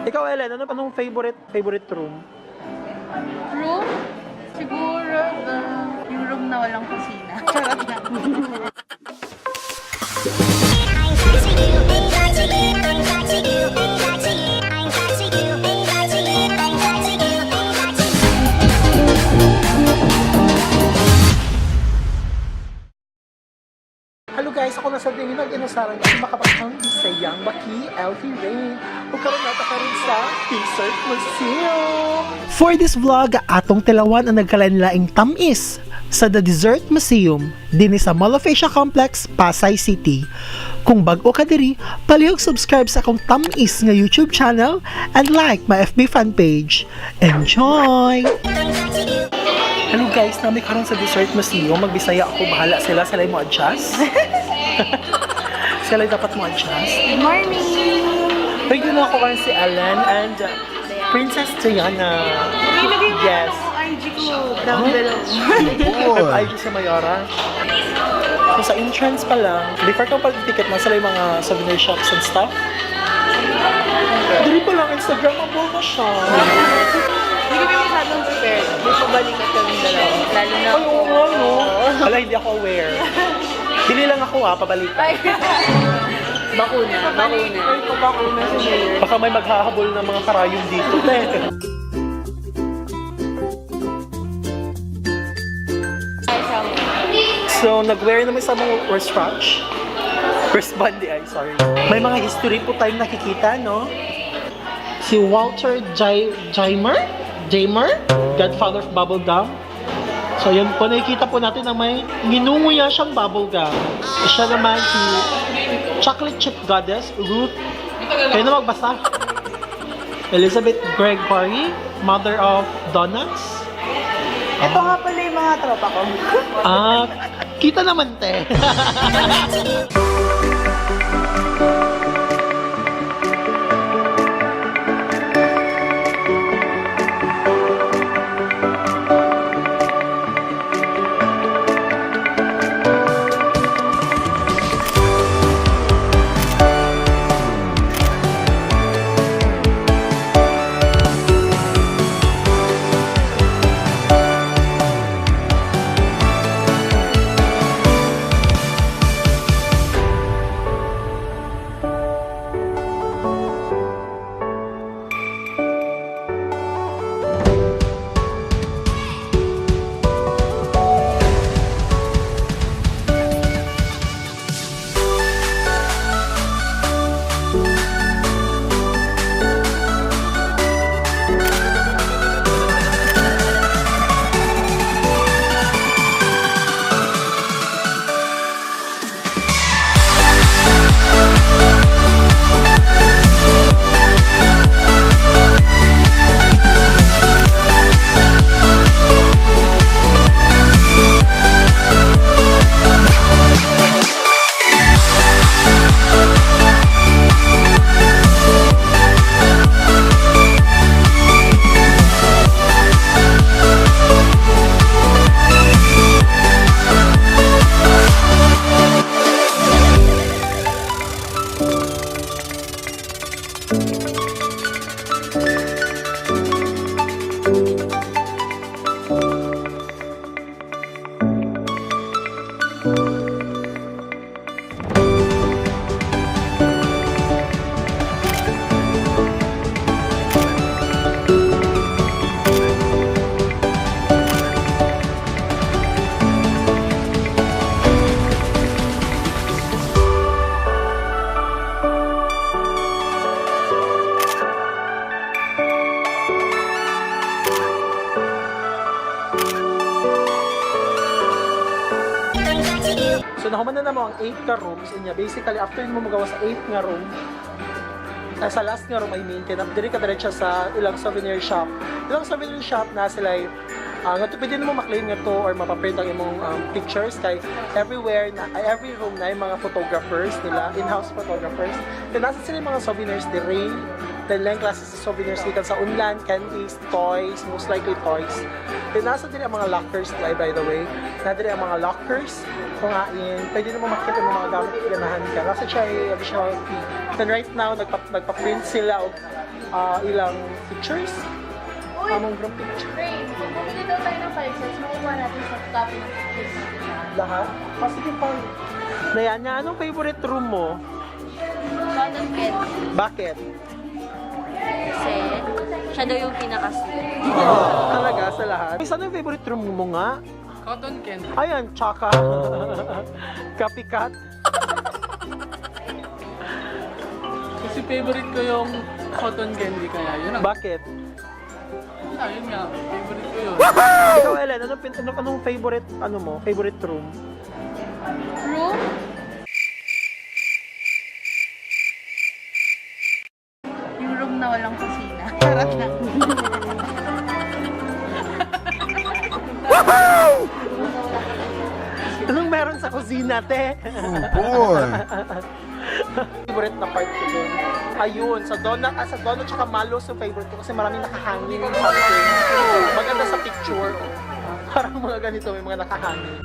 Ikaw, Ellen, anong favorite favorite room? Room? Siguro, yung room na walang kusina. Charot lang. Hello guys, ako na sa Dingin nag-inasaran at makapagpang Bisayang Baki, LT Rain. Ug karon nata karon sa Insert Museum. For this vlog, atong tilawan ang nagkalain-laing tamis sa The Dessert Museum dinhi sa Mall of Asia Complex, Pasay City. Kung bag-o ka diri, palihog subscribe sa akong tamis nga YouTube channel and like my FB fan page. Enjoy! Hello guys, nami karon sa Dessert Museum. Magbisaya ako, bahala sila. Sila mo adjust. Sila dapat mo adjust. Good morning! Pwede na ako karon si Ellen and Princess Diana. Ilagay mo Yes. ang IG ko down below. May IG sa Mayora. So sa entrance pa lang, before ka pag-ticket na sila yung mga souvenir shops and stuff. Dili pa lang, Instagrammable na siya. Hindi kami masyadong prepared. May pabalikat kami dalawa. Lalo na Ay, oo nga, no? Wala, hindi ako aware. Dili lang ako ha, pabalik. Ay! Bakuna, bakuna. Ay, bakuna si Mayor. Baka may maghahabol ng mga karayom dito. Te. So, nag-wear naman sa mga wristwatch. Wristband, ay, sorry. May mga history po tayong nakikita, no? Si Walter Jaimer? Jamer? Godfather of Bubblegum. So, yun po, nakikita po natin na may nginunguya siyang bubblegum. Siya naman si Chocolate Chip Goddess, Ruth. Kayo na magbasa. Elizabeth Gregory, mother of donuts. Ito nga pala yung mga tropa ko. Ah, kita naman te. So nahuman na namo ang 8 ka rooms inya. Basically after mo magawa sa 8 nga room, sa last nga room I mean, kaya diri ka diretso sa ilang souvenir shop. Ilang souvenir shop na sila ay nga to pwede mo maklaim nga to or mapaprint ang imong pictures kay everywhere na ay, every room na yung mga photographers nila, in-house photographers. Then nasa sila yung mga souvenirs diri. Then lang classes sa souvenirs gikan sa unlan, candies, toys, most likely toys. Then nasa diri ang mga lockers nila, by the way. Na diri ang mga lockers kung ain, pwede naman makita ng mga gamit ganahan ka. Nasa siya ay additional fee. Then right now, nagpa-print sila og Ilang pictures. Uy! Among group picture. Rain, kung bumili daw tayo ng 5 sets, makukuha natin sa copy ng pictures natin. Lahat. Sige pa. Nayana, anong favorite room mo? Cotton candy. Bakit? Kasi siya daw yung pinaka-sweet. Talaga sa lahat. Ay, saan yung favorite room mo nga? Cotton candy. Ayan, tsaka. Copycat. Kasi favorite ko yung cotton candy kaya yun ang Bakit? Ayun nga, favorite ko yun. Ikaw, Ellen, anong favorite, ano mo, favorite room? Room? Yung room na walang kusina. Charot lang. Anong meron sa kusina, te? Oh boy. Favorite na part ko dun. Ayun, sa donut, sa donut tsaka malos yung favorite ko kasi maraming nakahangin something. Maganda sa picture. Oh. Parang mga ganito, may mga nakahangin.